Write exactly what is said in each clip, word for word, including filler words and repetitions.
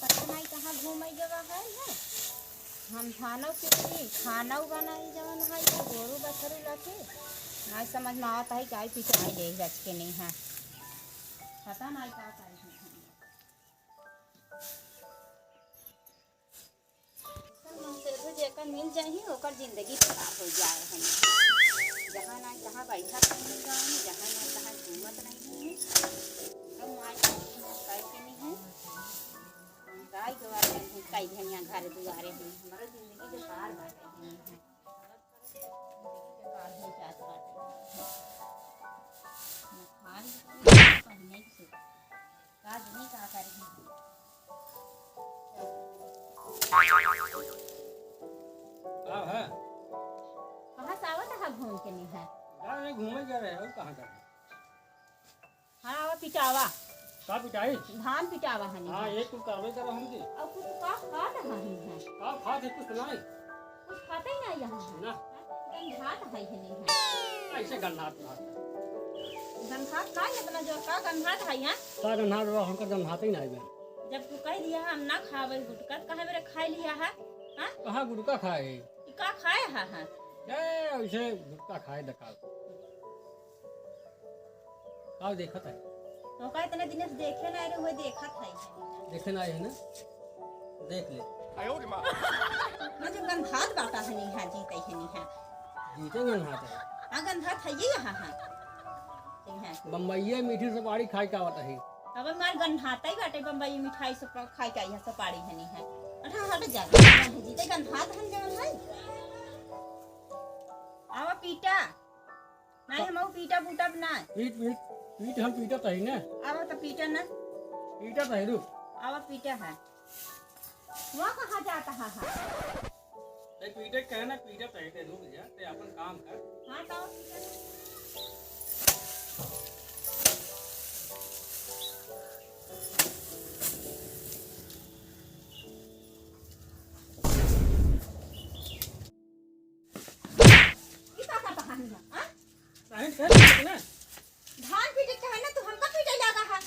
पता नहीं कहाँ घूमे गवा है ना। हम थानो पीटी, खाना बनाई जवन है, ये गोरू बछरू लाके। नहीं समझ में आवत है, काई पिटाई ले रच के नहीं है। पता नहीं का करी है। मन से तो जेकर मिल जाही, ओकर जिंदगी खराब हो जाए है। जहाँ ना तहाँ बैठा नहीं गाँव में, जहाँ ना तहाँ घूमत नहीं है। एकदम माई का नहीं है, काई के नहीं है। गाय गवा रहे हैं, कई घनिया घर दुआरे हैं, हमारा जिंदगी के पार बाटे हैं। जिंदगी के पार हो जात बाटे। न खाए, न पहने के सुख। का जनी का करी। का है? कहाँ से आवत है घूम के नहीं है? जा रहे घूमे जा रहे हो, कहाँ जा रहे? हाँ, आवा पिटावा। का पिटाई? धान पिटावा हनी हाँ, है। ये कुल करबे करो हमके। और कुछ का खा रहा है? का खात है, कुछ नहीं। कुछ खाते ही नहीं यहाँ है। ना। गंधात है ही नहीं है। ऐसे गंधात ना। गंधात का है इतना जोर का गंधात है यहाँ? का गंधात बा, हमका गंधाते ही नहीं बा। जब तू कह दिया हम ना खावे गुटखा, तो कहे मेरे खा लिया है? हाँ? कहाँ गुटखा खाए? ई का खाए है, हाँ? ए, ऐसे गुटखा खाए दका। का देखत है? तो का इतने दिन से देखे ना रहे, हुए देखत है। देखे ना आए है ना? देख ले। मैं जो गंधात बाटा है नहीं है, जीते है नहीं है। जीते गंधात है। हाँ, गंधात है ये यहाँ है। ठीक है। बम्बईये मीठी सुपारी खाए का आवत है। अब हमार गंधात ही बाटे, बम्बई मिठाई सब खाए का यहाँ सुपारी है नहीं है। अच्छा, हट जा। जीते गंधात हम जवन है। आवा पीटा। नहीं, हम पीटा बूटा ना। पीट, पीट, पीट, हम पीटत हई ना। आवा तो पीटा ना। पीटत हई, रुक। आवा पीटा है। वहाँ कहाँ जाता है, हाँ? ए, पीटे कहे ना, पीटत हई, ते रुक जा, ते अपन काम कर। हाँ, तो पीटा ना। ई का करत हनी है, हाँ? काहे से पीटे ना? धान पीटे के है ना, तू हमका पीटे लागा है।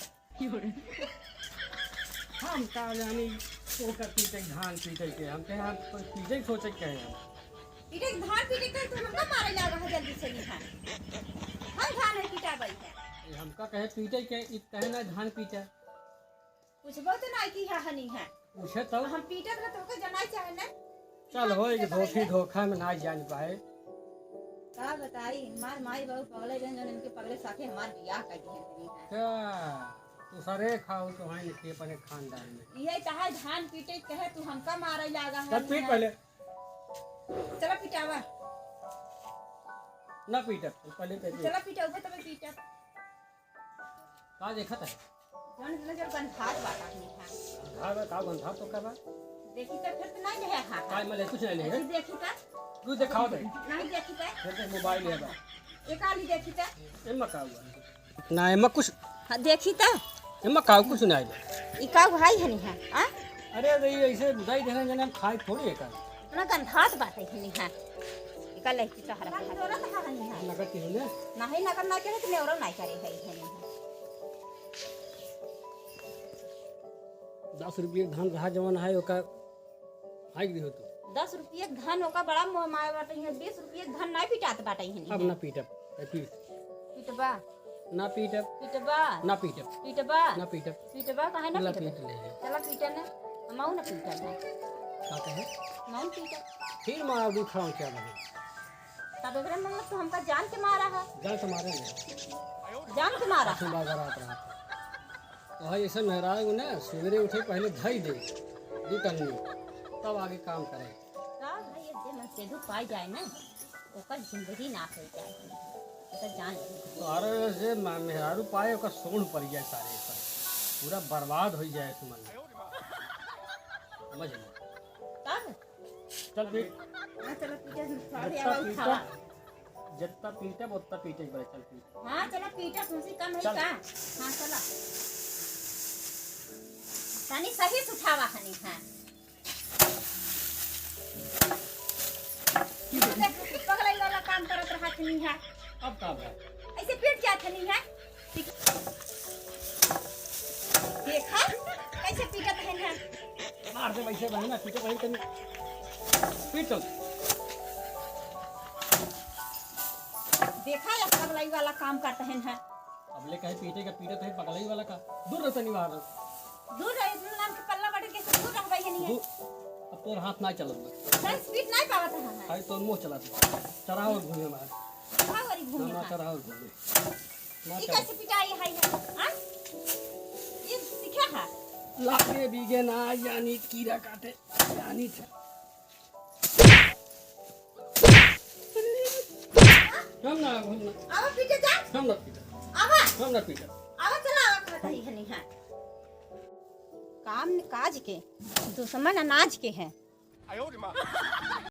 हम का जानी ओकर पीटे के, धान पीटे के, हम कहे हम कोई पीटे के सोचे के कहे हम। पीटे के, धान पीटे के, तू हमका मारे लागा है जल्दी से नहीं है। हम धान है पीटा गई है। ये हमका कहे पीटे के, इत कहे ना धान पीटे। पूछबो तो नाई की है हनी है। पूछे तो। हम पीटत रह तोके जनाई चाहे ना। चल हो, एक धोखा धोखा में ना जान पाए। का बताई, हमार माई बाबू पगले रहन, जौन इनके पगले साथे हमार बियाह कर दिए हनी है। का? तू सरे खाओ तो है नहीं अपने खानदान में। ये चाहे धान पीटे कहे, तू हमका मारे लागा है चल पीट नहीं है। पहले। चला पिटावा। ना पीटब, पहले पीट। चला पिटावा, तबे पीटब। का देखत है? जौन इतना जोर गंधात बाटा नहीं है। गंधात बा, का गंधात तो का बा? देखी तो फिर तो नहीं ले हा। काय मले कुछ नहीं ले। ऐसी देखी तो। तू दिखाओ दे। नहीं देखी तो। फिर तो मोबाइल है बा। एक आली देखी तो। एमा का हुआ? ना एमा कुछ। हाँ, देखी तो। एमा का कुछ नहीं बा। ई का भाई है नहीं है? आ? अरे, अरे, ये ऐसे बुझाई देना जना खाए थोड़ी है का। इतना गंधात बाटे है नहीं है। इका लहकी का हरा हरा। नगद की होने? नहीं, नगद ना करे तो नेवरो ना करे है, है नहीं है। दस रुपये धान रहा जवन है, ओका फेंक दिहो तू। दस रुपये धान ओका बड़ा मोह माया बाटे है, बीस रुपये धान ना पिटात बाटे है नहीं अब है। ना पीटब, ए पीट। पिटबा। ना पीटब। पिटबा। ना पीटब। पिटबा। ना पीटब। पिटबा, काहे ना ला पिटबा? पीट ले। चला पीटा ना। हमहू ना पीटा ना। का कहे? हमहू पीटा। फिर मार दू खाऊं क्या बने? तब एकरे मतलब तो हमका जान के मारा है। जान से मारे नहीं। जान के मारा। आठों बाजार रात रात। तो है ऐसे मेहरारू ना, सवेरे उठे पहले धई दे, दू टंगनी, तब आगे काम करे। का भाई, ये जे मन सेधु पाई जाए ना, ओकर जिंदगी नाश हो जाए, ओकर जान ले। तो अरे जे म-, मेहरारू पाए, ओकर सोंड पड़ जाए सारे पर, पूरा बर्बाद हो जाए सुमन। समझ लो। तब? चल पीट। हाँ, चलो पीटे, थोड़ा जितना देर और पीटा, खावा। जितना पीटे, उतना पीटे एक बार, चल पीट। हाँ, चलो पीटा, तुमसे कम है चल। का? हाँ, चलो। तनी सही से उठावा हनी, हाँ। देख, पगलाई वाला काम करत रहत नहीं है। अब का भा? ऐसे पीट जात नहीं है। देखा? ऐसे पीटत है ना। मार दे वैसे बहन, पीटत है तनी। पीट चल। देखा, ये पगलाई वाला काम करत है ना। अब ले कहे पीटे का पीटत है, पगलाई वाला का। दूर रह तनी बाहर। दूर रह, इतना नाम के पल्ला बढ़ के दूर रह भाई नहीं है। दूर। अब तोर हाथ ना चलत बा। बस पीट नहीं पावत है। खाली तोर मुंह चलत बा। चराव घूमे मार। चराव घूमे ना, मार। चराव घूमे। ना ई चल। कैसे पिटाई है, है? हाँ? ये सीखा है? लागे बीगे ना, यानी कीड़ा काटे, यानी थे। हम ना, हम ना। आवा पीटे जा। हम ना पीटे। आवा। हम ना पीटे। आवा चला, आवा कहत ही हनी है। काम काज के, दुश्मन अनाज के है। आयो रे माँ।